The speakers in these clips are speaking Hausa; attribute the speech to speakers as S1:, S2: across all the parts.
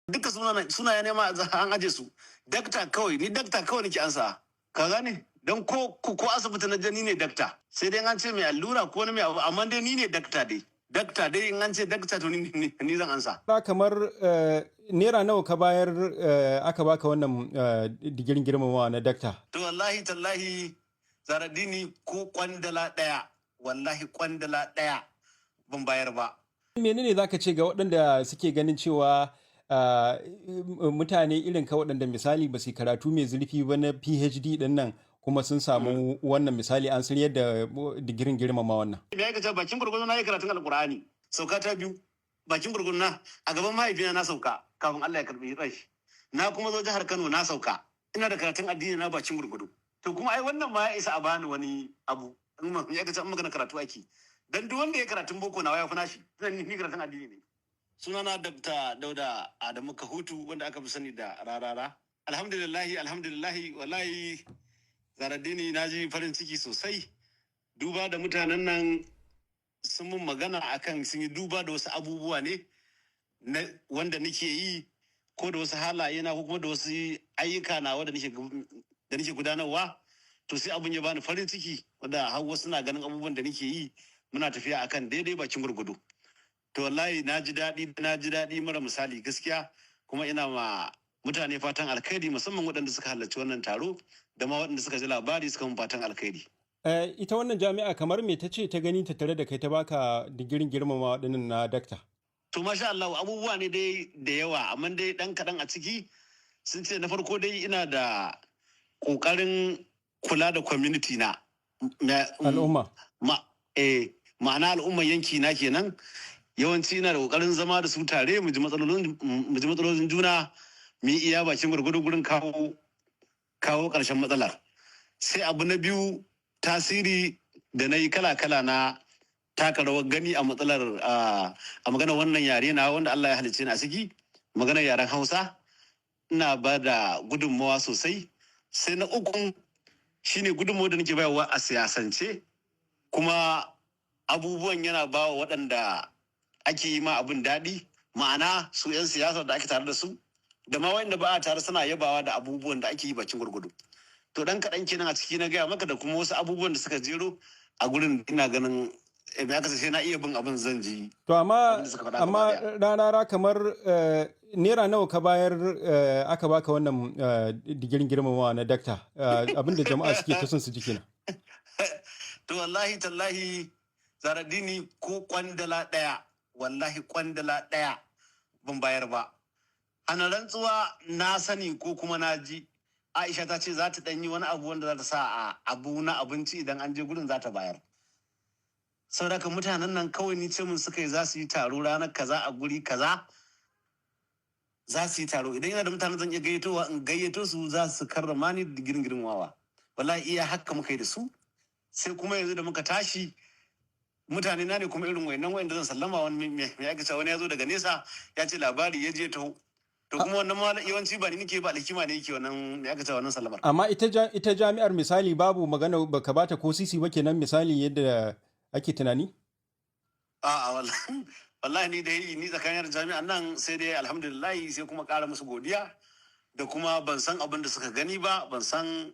S1: Duka suna ne ma an aje su. Dakta kawai, ni dakta kawai nake ansa. Ka gane? Don ko asibiti na je ni ne dakta. Sai dai an ce mai allura ko wani mai abu, amma dai ni ne dakta dai. Dakta dai, in an ce dakta, to ni zan ansa.
S2: Kamar naira nawa ka bayar aka baka wannan digirin girmamawa na dakta?
S1: To wallahi tallahi, Zaradini, ko kwandala ɗaya, wallahi kwandala ɗaya ban bayar ba.
S2: Menene zaka ce ga waɗanda suke ganin cewa mutane irin ka, waɗanda misali ba su karatu mai zurfi ba na PhD ɗin nan, kuma sun samu wannan, misali an san yadda digirin girmama wannan?
S1: Me ya ce, bakin gurgudu na yi karatun Alkur'ani. Sauka ta biyu, bakin gurgudu na a gaban mahaifina na sauka kafin Allah ya karbi rai. Na kuma zo jihar Kano na sauka. Ina da karatun addini na bakin gurgudu. To kuma ai wannan ma ya isa a bani wani abu. In ma ya kace in magana karatu ake. Dan duk wanda ya karatun boko, nawa ya fi nashi. Ni karatun addini ne. Sunana Dr. Dauda Adamu Kahutu, wanda aka fi sani da Rarara. Alhamdulillahi, alhamdulillahi, wallahi Zaradini, na ji farin ciki sosai. Duba da mutanen nan sun mun magana akan sun yi duba da wasu abubuwa ne wanda nake yi, ko da wasu halaye na, ko kuma da wasu ayyuka na wanda nake gudanarwa. To sai abun ya bani farin ciki, wanda har wasu na ganin abubuwan da nake yi muna tafiya akan daidai bakin gurgudu. To wallahi na ji daɗi, na ji daɗi mara misali gaskiya. Kuma ina ma mutane fatan alkhairi, musamman waɗanda suka halarci wannan taro da ma waɗanda suka ji labari suka mun fatan alkhairi.
S2: Ita wannan jami'a kamar me ta ce ta gani tattare da kai ta baka digirin girmama waɗannan na dakta?
S1: To masha Allah, abubuwa ne dai da yawa, amma dai ɗan kaɗan a ciki, sun ce na farko dai ina da ƙoƙarin kula da community na.
S2: Al'umma.
S1: Ma'ana al'ummar yanki na kenan. Yawanci ina da ƙoƙarin zama da su tare, mu ji matsalolin juna, mu yi iya bakin gwargwado gurin kawo ƙarshen matsalar. Sai abu na biyu, tasiri da na yi kala-kala na taka rawar gani a matsalar a maganar wannan yare na wanda Allah ya halicce ni a ciki, maganar yaren Hausa, ina ba da gudunmawa sosai. Sai na uku shine gudunmawa da nake bayarwa a siyasance, kuma abubuwan yana ba wa waɗanda ake yi ma abin daɗi, ma'ana su 'yan siyasa da ake tare da su da ma wanda ba a tare, suna yabawa da abubuwan da ake yi bakin gwargwado. To dan kaɗan kenan a ciki na gaya maka, da kuma wasu abubuwan da suka jero a gurin. Ina ganin me aka sai na iya bin abin zan ji
S2: To amma
S1: abin da suka faɗa
S2: amma
S1: gaba ɗaya.
S2: Rarara, kamar naira nawa ka bayar aka baka wannan digirin girmamawa na dakta? Abin da jama'a suke ta son su ji kenan.
S1: To wallahi tallahi, Zaradini, ko kwandala ɗaya, wallahi kwandala ɗaya ban bayar ba. Ana rantsuwa na sani ko kuma na ji Aisha ta ce za ta ɗan yi wani abu wanda za ta sa a abu na abinci, idan an je gurin za ta bayar. Saboda mutanen nan kawai ni ce mun suka yi za su yi taro ranar kaza a guri kaza za su yi taro. Idan yana da mutanen zan iya gayyatowa, in gayyato su, za su karrama ni da girin girmawa. Wallahi iya haka muka yi da su. Sai kuma yanzu da muka tashi, mutane na ne kuma irin wayannan wayanda zan sallama, wani mai aka ce wani ya zo daga nesa ya ce labari ya je taho. To kuma wannan ma yawanci ba ni nake ba, alhikima ne yake wannan mai aka ce wannan sallamar.
S2: Amma ita jami'ar, misali, babu magana, baka bata ko sisi ba kenan, misali yadda ake tunani?
S1: A'a, wallahi wallahi, ni dai ni tsakanin jami'an nan sai dai alhamdulillah, sai kuma ƙara musu godiya. Da kuma ban san abin da suka gani ba, ban san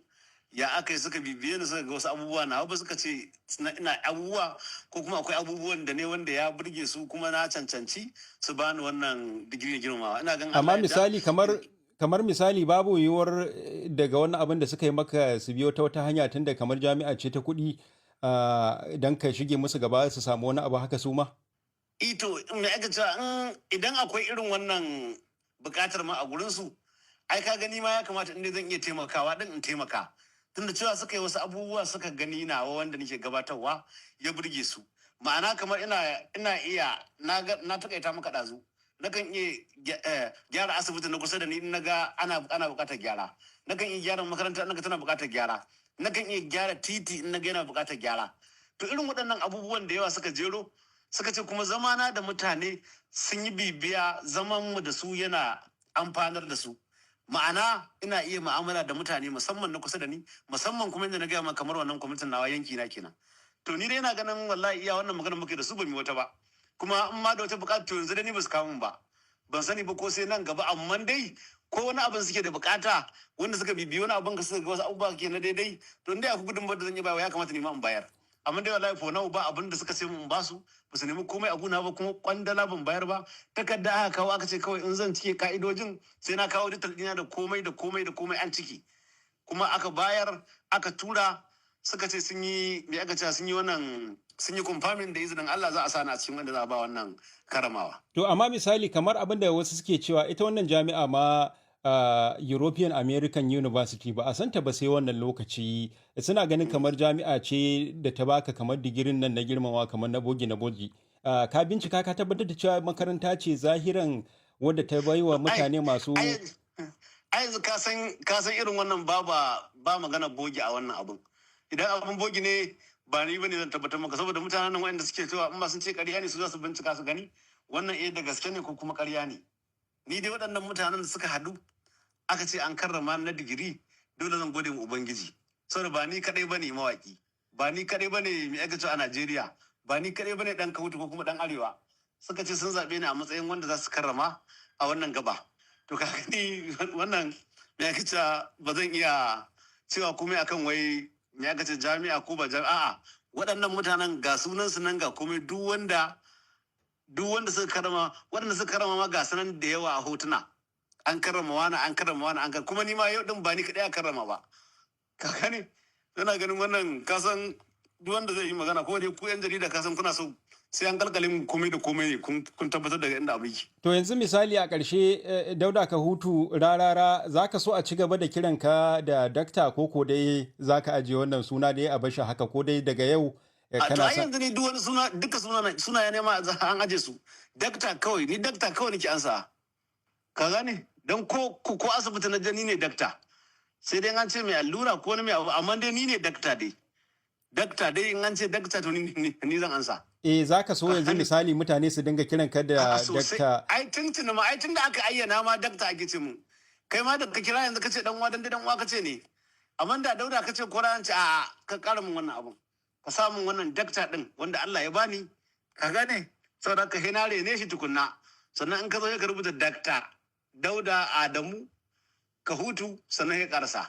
S1: ya aka yi suka bibiye ni suka ga wasu abubuwa na ba, suka ce ina abubuwa ko kuma akwai abubuwan da ne wanda ya burge su, kuma na cancanci su bani wannan digiri girmamawa. Ina ganin
S2: Amma
S1: Allah ya yarda.
S2: misali kamar misali babu yiwuwar daga wannan abin da suka yi maka su biyo ta wata hanya, tunda kamar jami'a ce ta kuɗi, don ka shige musu gaba su samu wani abu haka su ma?
S1: Ito me aka cewa idan akwai irin wannan bukatar ma a gurin su, ai ka gani ma ya kamata in dai zan iya taimakawa din in taimaka, tunda cewa suka yi wasu abubuwa suka gani nawa wanda nake gabatarwa ya burge su. Ma'ana kamar ina iya na takaita maka ɗazu, nakan iya gyara asibiti na kusa da ni in naga ana buƙatar gyara, nakan iya gyara makaranta in naga tana buƙatar gyara, nakan iya gyara titi in naga yana buƙatar gyara. To irin waɗannan abubuwan da yawa suka jero, suka ce kuma zamana da mutane sun yi bibiya, zaman mu da su yana amfanar da su, ma'ana ina iya mu'amala da mutane, musamman na kusa da ni, musamman kuma inda na gaya ma kamar wannan kwamitin nawa yanki na kenan. To ni dai ina ganin wallahi iya wannan magana muke da su, ba mu wata ba. Kuma in ma da wata bukata, to yanzu da ni ba su kawo min ba. Ban sani ba ko sai nan gaba, amma dai ko wani abin suke da bukata wanda suka bibiyi wani abin ka suka ga wasu abubuwa ke na daidai, to dai akwai gudunmawar da zan iya bayarwa, ya kamata ni ma in bayar. Amma dai wallahi for now ba abin da suka ce mun ba su, ba su nemi komai a guna ba, kuma kwandala ban bayar ba. Takarda aka kawo, aka ce kawai in zan cike ka'idojin sai na kawo detail ɗina da komai da komai da komai, an ciki kuma aka bayar, aka tura. Suka ce sun yi, me aka ce, sun yi wannan, sun yi confirming, da izinin Allah za a sani a cikin wanda za a ba wannan karamawa.
S2: To amma misali kamar abin da wasu suke cewa, ita wannan jami'a ma European American University ba a santa ba sai wannan lokaci. Suna ganin kamar jami'a ce da ta baka kamar digirin nan na girmama kamar na bogi na bogi. Ka bincika ka tabbatar da cewa makaranta ce zahiran wadda ta baiwa mutane masu
S1: Ai yanzu ka san irin wannan ba magana bogi a wannan abun. Idan abun bogi ne, ba ni bane zan tabbatar maka, saboda mutanen nan waɗanda suke cewa in ba sun ce ƙarya ne, su za su bincika su gani wannan eh da gaske ne ko kuma ƙarya ne. Ni dai waɗannan mutanen da suka haɗu aka ce an karrama na digiri, dole zan gode mu Ubangiji, saboda ba ni kaɗai bane mawaki, ba ni kaɗai bane mai aka ce a Najeriya, ba ni kaɗai bane ɗan Kautu ko kuma ɗan Arewa. Suka ce sun zaɓe ni a matsayin wanda za su karrama a wannan gaba. To ka gani, wannan mai aka ce, ba zan iya cewa komai akan wai me aka ce jami'a ko ba jami'a. A'a, waɗannan mutanen ga sunan su nan, ga komai. Duk wanda suka karama, waɗanda suka karama ma ga sunan da yawa a hotuna. An karrama wani, an karrama wani, an karrama kuma ni ma yau din ba ni kaɗai a karrama ba. Ka gane, ina ganin wannan, ka san duk wanda zai yi magana ko dai ku yan jarida, ka san kuna so sai an kalkale mu komai da komai ne kun tabbatar daga inda abu yake.
S2: To yanzu misali a ƙarshe, Dauda Kahutu Rarara, za ka so a ci gaba da kiranka da dakta ko dai za ka ajiye wannan suna dai a bashi haka, ko dai daga yau
S1: A to
S2: kana
S1: ai yanzu ni duk wani suna, duka suna ya nema an aje su. Dakta kawai, ni dakta kawai nake ansa. Ka gane? Don ko asibiti na je, ni ne dakta. Sai dai an ce mai allura ko wani mai abu, amma dai ni ne dakta dai. Dakta dai, in an ce dakta to ni zan ansa.
S2: Eh, za ka so yanzu misali mutane su dinga kiranka da
S1: A'a, sosai.
S2: dakta?
S1: Ai tuntuni ma, ai tunda aka ayyana ma dakta ake ce mu. Kai ma da ka kira yanzu ka ce dan uwa, dan dai dan uwa ka ce ne. Amma da Dauda ka ce ko ran ce, a'a, ka kara min wannan abun. Ka sa min wannan dakta din wanda Allah ya bani. Ka gane? Saboda ka hinare ne shi tukunna. Sannan in ka zo sai ka rubuta Dakta Dauda Adamu Kahutu, sannan ya karasa.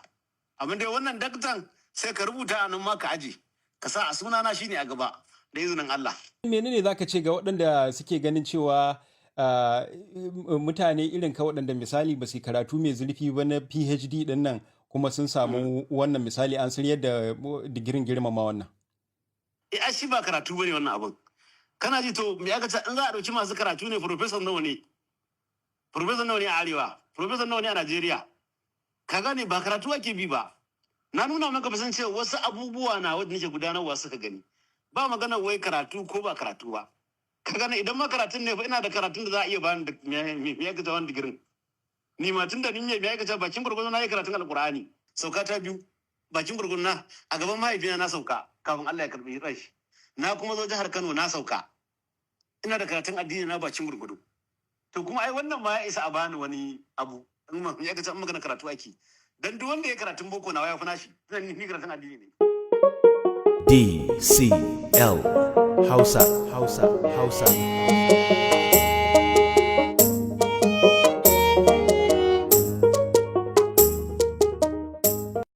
S1: Amma dai wannan daktan sai ka rubuta a nan ma ka aje. Ka sa a sunana shine a gaba da izinin Allah.
S2: Menene za ka ce ga waɗanda suke ganin cewa mutane irin ka waɗanda misali ba su yi karatu mai zurfi ba na PhD ɗin nan kuma sun samu wannan, misali an san yadda digirin girmama wannan?
S1: Eh, ai shi ba karatu bane wannan abun. Kana ji, to me aka ce, in za a dauki masu karatu ne, professor nawa ne? Professor nawa ne a Arewa? Professor nawa ne a Najeriya? Ka gane, ba karatu ake bi ba. Na nuna maka san cewa wasu abubuwa na wanda nake gudanarwa suka gani. Ba magana wai karatu ko ba karatu ba. Ka gane, idan ma karatun ne fa, ina da karatun da za a iya bani da me aka ce wani digirin. Ni ma tun da ni me aka ce, bakin gurgudu na yi karatun Alkur'ani. Sauka ta biyu bakin gurgudu na a gaban mahaifina na sauka kafin Allah ya karbi rai. Na kuma zo jihar Kano na sauka. Ina da karatun addini na bakin gurgudu. To kuma ai wannan ma ya isa a bani wani abu. In ma ya ga in magana karatu ake. Dan duk wanda ya karatun boko nawa ya fi nashi. Ni karatun addini ne.
S3: DCL Hausa, Hausa, Hausa.